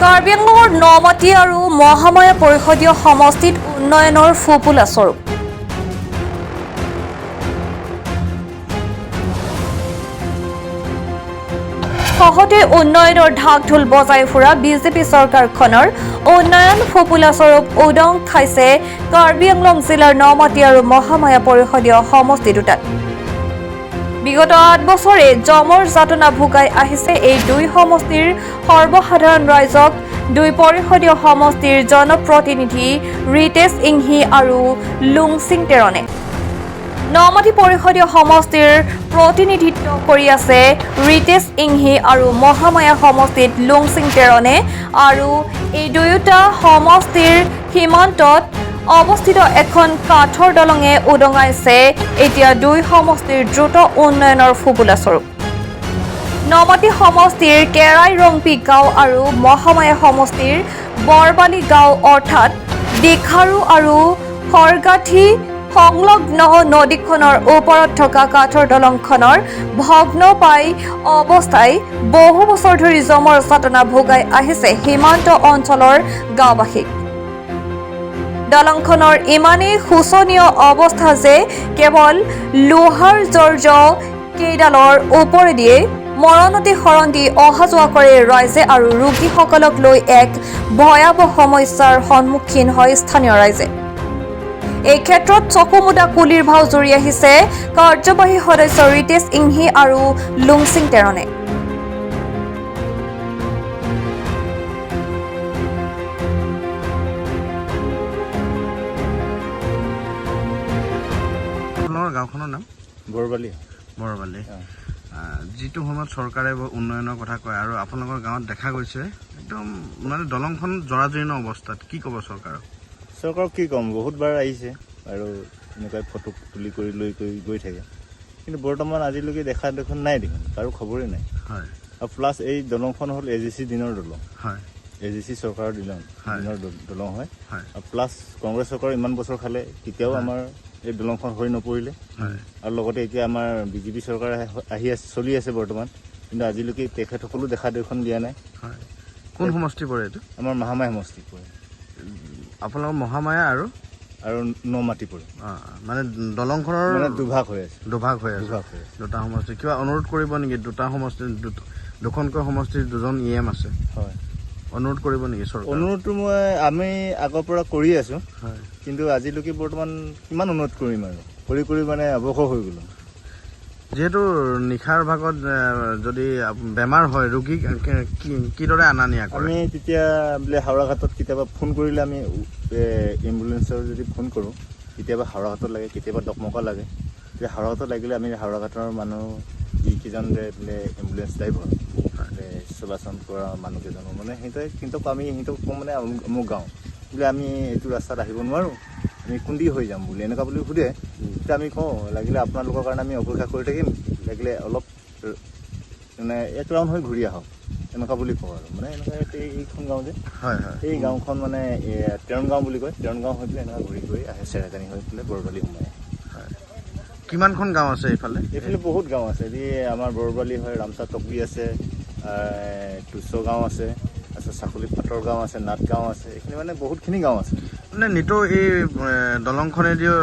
কাৰ্বি আংলঙৰ নমাটি আৰু মহামায়া পৰিষদীয় সমষ্টিত উন্নয়নৰ ফোঁপোলা স্বৰূপ। সহতে উন্নয়নৰ ঢাক ঢোল বজাই ফুৰা বিজেপি চৰকাৰখনৰ উন্নয়ন ফোঁপোলা স্বৰূপ উদং খাইছে কাৰ্বি আংলং জিলাৰ নমাটি আৰু মহামায়া পৰিষদীয় সমষ্টি দুটাত। বিগত ৮ বছৰে যমৰ যাতনা ভোগাই আহিছে এই দুই সমষ্টিৰ সৰ্বসাধাৰণ ৰাইজক। দুই পৰিষদীয় সমষ্টিৰ জনপ্ৰতিনিধি ৰিতেশ ইংহি আৰু লুংচিং টেৰণে নমাটি পৰিষদীয় সমষ্টিৰ প্ৰতিনিধিত্ব কৰি আছে ৰিতেশ ইংহি আৰু মহামায়া সমষ্টিত লুংচিং টেৰণে। আৰু এই দুয়োটা সমষ্টিৰ সীমান্তত অৱস্থিত এখন কাঠৰ দলঙে উদঙাইছে এতিয়া দুই সমষ্টিৰ দ্ৰুত উন্নয়নৰ ফোঁপোলা স্বৰূপ। নমাটি সমষ্টিৰ কেৰাই ৰংপি গাঁও আৰু মহামায়া সমষ্টিৰ বৰবালি গাঁও অৰ্থাৎ দিখাৰু আৰু খৰগাঠি সংলগ্ন নদীখনৰ ওপৰত থকা কাঠৰ দলংখনৰ ভগ্ন পাই অৱস্থাই বহু বছৰ ধৰি যমৰ যাতনা ভোগাই আহিছে সীমান্ত অঞ্চলৰ গাঁওবাসীক। দলংখনৰ ইমানেই শোচনীয় অৱস্থা যে কেৱল লোহাৰ জৰ্জ কেইডালৰ ওপৰেদিয়ে মৰণতি শৰণ দি অহা যোৱা কৰে ৰাইজে আৰু ৰোগীসকলক লৈ এক ভয়াৱহ সমস্যাৰ সন্মুখীন হয় স্থানীয় ৰাইজে। এই ক্ষেত্ৰত চকু মুদা কুলিৰ ভাও জুৰি আহিছে কাৰ্যবাহী সদস্য ৰিতেশ ইংহি আৰু লুংচিং টেৰণে। আপোনালোকৰ গাঁওখনৰ নাম? বৰবালি। বৰবালি। যিটো সময়ত চৰকাৰে উন্নয়নৰ কথা কয় আৰু আপোনালোকৰ গাঁৱত দেখা গৈছে একদম মানে দলংখন জৰাজীৰ্ণ অৱস্থাত, কি ক'ব চৰকাৰক? চৰকাৰক কি ক'ম, বহুতবাৰ আহিছে আৰু এনেকুৱা ফটো তুলি কৰি লৈ কৰি গৈ থাকে, কিন্তু বৰ্তমান আজিলৈকে দেখা দেখোন নাই, দেখোন কাৰো খবৰেই নাই। আৰু প্লাছ এই দলংখন হ'ল এ জি চি দিনৰ দলং। এ জি চি চৰকাৰৰ দিনৰ দলং হয়। আৰু প্লাছ কংগ্ৰেছ চৰকাৰৰ ইমান বছৰ খালে, কেতিয়াও আমাৰ এই দলংখন হৈ নপৰিলে। আৰু লগতে এতিয়া আমাৰ বিজেপি চৰকাৰ আহি আছে, চলি আছে বৰ্তমান, কিন্তু আজিলৈকে তেখেতসকলো দেখা দেখোন দিয়া নাই। কোন সমষ্টি পৰে এইটো? আমাৰ মহামায়া সমষ্টি পৰে। আপোনালোকৰ মহামায়া আৰু আৰু নমাটি পৰে। মানে দলংখনৰ মানে দুভাগ হৈ আছে। দুভাগ হৈ আছে। দুভাগ হৈ আছে। দুটা সমষ্টি। কিবা অনুৰোধ কৰিব নেকি? দুটা সমষ্টি, দুখনকৈ সমষ্টিৰ দুজন ই এম আছে। হয়। অনুৰোধ কৰিব নেকি চৰকাৰ? অনুৰোধটো আমি আগৰ পৰা কৰি আছো। কিন্তু আজিলৈকে বৰ্তমান কিমান অনুৰোধ কৰিম আৰু, কৰি কৰি মানে অৱসৰ হৈ গ'লো। যিহেতু নিশাৰ ভাগত যদি বেমাৰ হয় ৰোগীক কিদৰে অনা নিয়া কৰে? আমি তেতিয়া বোলে হাওৰাঘাটত কেতিয়াবা ফোন কৰিলে আমি এম্বুলেঞ্চৰ যদি ফোন কৰোঁ, কেতিয়াবা হাওৰাঘাটত লাগে, কেতিয়াবা ডকমকা লাগে। তেতিয়া হাওৰাঘাটত লাগিলে আমি হাওৰাঘাটৰ মানুহ যিকেইজন বোলে এম্বুলেঞ্চ ড্ৰাইভাৰ বোলে চলাচল কৰা মানুহকেইজনো মানে সিহঁতে, কিন্তু আমি সিহঁতক কওঁ মানে অমুক গাঁও বোলে আমি এইটো ৰাস্তাত আহিব নোৱাৰোঁ, আমি কোনদি হৈ যাম বুলি এনেকুৱা বুলি সোধে। তেতিয়া আমি কওঁ লাগিলে আপোনালোকৰ কাৰণে আমি অপেক্ষা কৰি থাকিম, লাগিলে অলপ মানে এক ৰাউণ্ড হৈ ঘূৰি আহক এনেকুৱা বুলি কওঁ। আৰু মানে এনেকুৱা এইখন গাঁও যে, এই গাঁওখন মানে টেৰণ গাঁও বুলি কয়, টেৰণ গাঁও হৈ পেলাই এনেকুৱা ঘূৰি ঘূৰি আহে, চেৰাকানি হৈ পেলাই বৰবালি সোমাই আহে। কিমানখন গাঁও আছে এইফালে? এইফালে বহুত গাঁও আছে। এই আমাৰ বৰবালি হয়, ৰামচা টকবি আছে, তুচ্চ গাঁও আছে, তাৰপিছত চাকলি পাটৰ গাঁও আছে, নাট গাঁও আছে, এইখিনি মানে বহুতখিনি গাঁও আছে। মানে নিতৌ এই দলংখনেদিও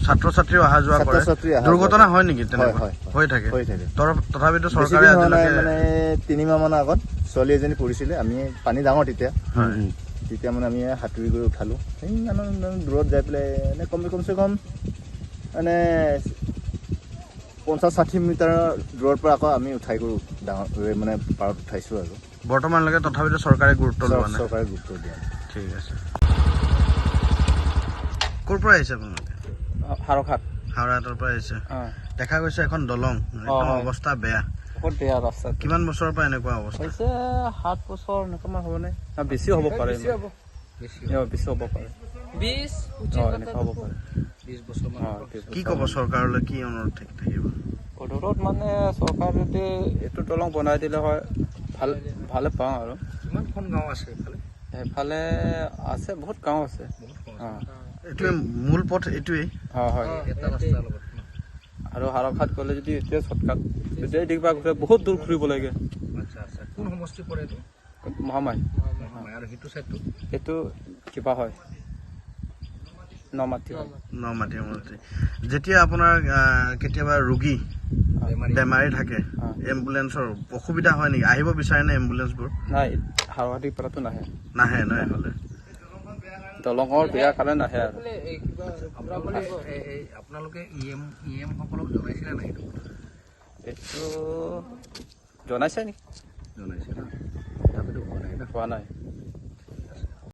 ছাত্ৰ ছাত্ৰীও অহা যোৱা কৰে। ছাত্ৰ ছাত্ৰী অহা যোৱা দুৰ্ঘটনা কৰে। হয় নেকি তেনেকুৱা? হয়, হয়, হয়। হৈ থাকে। হৈ থাকে। তথাপিতো বেছি চৰকাৰে দিন হোৱা নাই, আজিলৈকে মানে 3 মাহ মানৰ আগত ছোৱালী এজনী পৰিছিলে, আমি পানী ডাঙৰ তেতিয়া। তেতিয়া মানে আমি সাঁতুৰি গৈ উঠালোঁ। সেই ইমান দূৰত যাই পেলাই এনে কমচে কম মানে 50-60 মিটাৰৰ দূৰৰ পৰা আকৌ আমি উঠাই গৈ ডাঙৰ মানে পাৰত উঠাইছোঁ। আৰু বৰ্তমানলৈকে তথাপিতো চৰকাৰে গুৰুত্ব লোৱা নাই। চৰকাৰে গুৰুত্ব দিয়া নাই। ঠিক আছে। ক'ৰ পৰা আহিছে আপোনালোকে? হাওৰাঘাট। হাওৰাঘাটৰ পৰা আহিছে। দেখা গৈছে এখন দলং, একদম অৱস্থা বেয়া। বহুত বেয়া ৰাস্তা। কিমান বছৰৰ পৰা এনেকুৱা অৱস্থা? হৈছে 7 বছৰ এনেকুৱামান হ'বনে? না, বেছি হ'ব পাৰে। বেছি হ'ব পাৰে। 20, এনেকুৱা হ'ব পাৰে। 20 বছৰমান। 20 কি বছৰ। ক'ব চৰকাৰলৈ, কি অনুৰোধ থাকিব? অনুৰোধ মানে চৰকাৰে যদি এইটো দলং বনাই দিলে হয় ভালে পাওঁ আৰু। কিমানখন গাঁও আছে এইফালে? সেইফালে আছে বহুত গাঁও আছে। এইটোৱে মূল পথ, এইটোৱেই। হয়। এটা ৰাস্তাৰ লগত। আৰু হাওৰাঘাট গ'লে যদি এতিয়া শ্বৰ্টকাট, তেতিয়া দিগবা ঘূৰে বহুত দূৰ ঘূৰিব লাগে। আচ্ছা আচ্ছা, কোন সমষ্টি পৰে এইটো? মহামায়। মহামায়া। আৰু সেইটো চাইডটো? এইটো কিবা হয়, নমাটি হয়। নমাটি সমষ্টি। যেতিয়া আপোনাৰ কেতিয়াবা ৰোগী বেমাৰী। বেমাৰী থাকে, এম্বুলেন্সৰ অসুবিধা হয় নেকি? আহিব বিচাৰেনে এম্বুলেন্সবোৰ? নাই, হাওৰাঘাটিৰ পৰাতো নাহে। নাহে ন এইফালে? দলঙৰ বেয়া কাৰণে নাহে আৰু। আপোনালোকে আপোনালোকে ই এম সকলক জনাইছিলে নাই এইটো কথা? এইটো জনাইছে নেকি? জনাইছে ন? তথাপিতো হোৱা নাই ন? হোৱা নাই।